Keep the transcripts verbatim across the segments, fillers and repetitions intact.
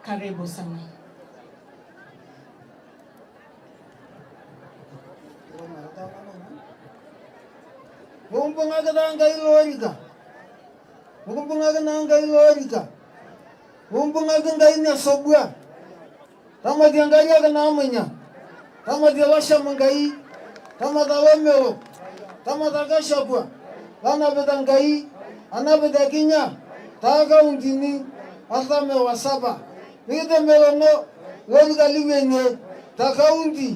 Karibu sana. Mukumbung'aki taa Nkai lorika. Mukumbung'aki naa Nkai lorika. Mukumbung'aki Nkai nia sobua. Tamatie nkariak naamunya. Tamatie losham Nkai. Tamata lomelok. Tamata Gachagua. Lanapita Nkai. Anapita kinya. Taa kauntini. Artam o saba. Mikitemelong'o lorika liwuenie ta kaunti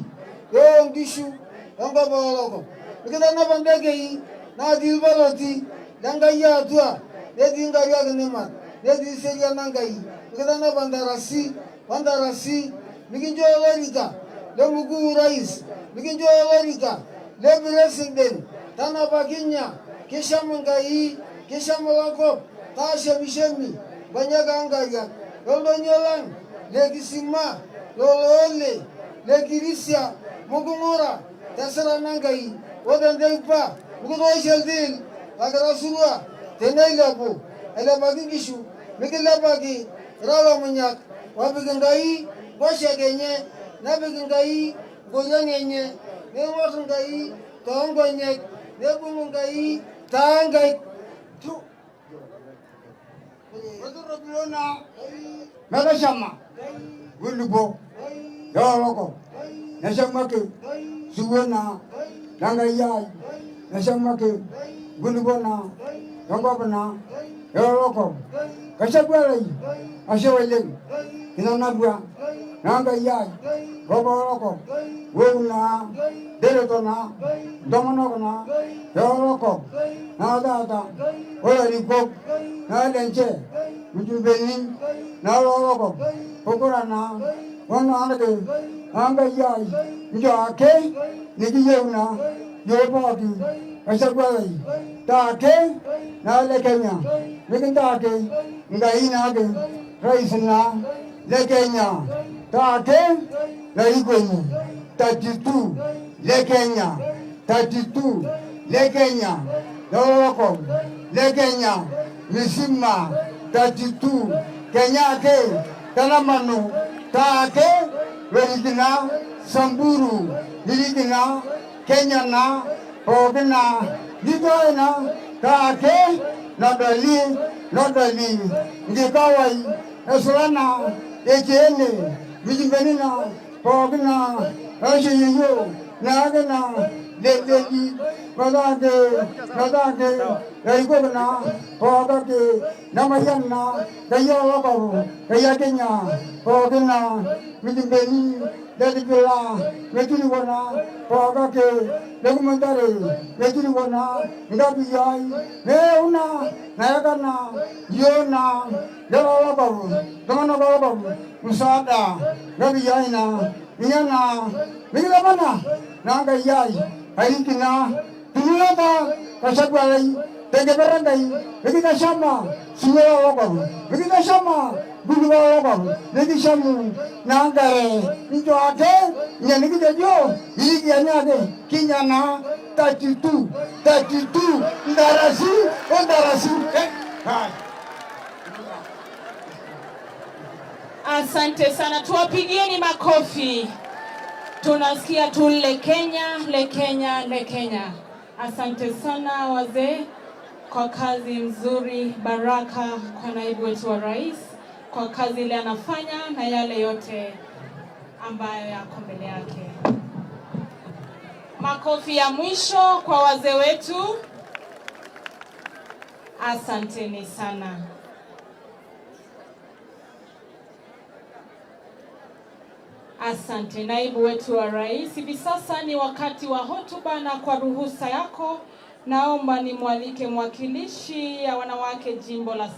o Nkishu enkop Olokop. Mikitanapa ndekei natii lbaloti le Nkai atua, netii nkariak nimat, netii serian Enkai. Mikitanapa ntarasi o ntarasi, mikincho lorika le mukuu rais, mikincho lorika le presiden, tanapa kinya, kisham Nkai, kisham lokop, ta shemishemi nkonyek a nkariak, oldonyo lang le kisima, loloole le kirisia, mukung'ura te sera na Nkai o te nteipa, mukitoosho oltiil la kira surua te neilepu, ailepaki Nkishu, mikilepaki kira lomunyak, opik Nkai nkosheke enye, nepik Nkai nkoriong enye, neing'or Nkai too nkonyek, neibung Nkai ta nkaik. Metashama nkulupo e Olokop, neshamu ake siwuo naa le Nkai ai, neshamu ake nkulupo naa enkop naa e Olokop. Gachagua lai, ashe oleng, kinanapua naa Nkai ai nkop Olokop, wou naa, ntereto naa, ntomonok naa e Olokop, naa taata olarikok naa lenche, mjumbeni naa lo Olokop, pokira naa, wou naa ake naa Nkai ai, nchoo ake nikiyieu naa, iyiok pooki, Gachagua lai, taa ake naa le Kenya, mikintaa ake Nkai naa ake rais naa le Kenya, taa ake larikoni, thirty-two le Kenya, thirty-two le Kenya, le Olokop le Kenya misima, thirty-two, Kenya ake, tanamanu, taa ake lorikina Samburu, lorikina Kenya naa, pooki naa, nitoina, taa ake nodoli, nodoli nkikawai, esulana, ekiene, mjumbeni naa, pooki naa, aisho yeyio naa ake naa leleli, metaa ake, metaa ake, ilarikok naa pooki ake, nemayian naa Nkai Olokop, Nkai e Kenya, pooki naa, mjumbeni le Tipila, metiriko naa pooki ake, le Kumutare, metiriko naa nkapiyoi, meuna, naeka naa, iyiok naa, lelo Olokop, ltung'anak Olokop, musaada, nkapiyoi naa, inia naa, mikilepana naa Nkai ai, airikina, tinilata Gachagua lai, te nkeper Enkai, mikitashama siwuo lo Olokop, mikitashama nkulupo o Olokop, mikishamu naa nkare, nchoo ake, inia nikitejo, ikiania ake, kinya naa, thirty-two, thirty-two, ntarasi o ntarasi. Eh, hai. Asante sana, tuwapigieni makofi. Tunasikia tu le Kenya, le Kenya, le Kenya. Asante sana wazee kwa kazi nzuri, baraka kwa naibu wetu wa rais kwa kazi ile anafanya na yale yote ambayo yako mbele yake. Makofi ya mwisho kwa wazee wetu. Asanteni sana. Asante, naibu wetu wa rais. Hivi sasa ni wakati wa hotuba, na kwa ruhusa yako, naomba nimwalike mwakilishi ya wanawake jimbo la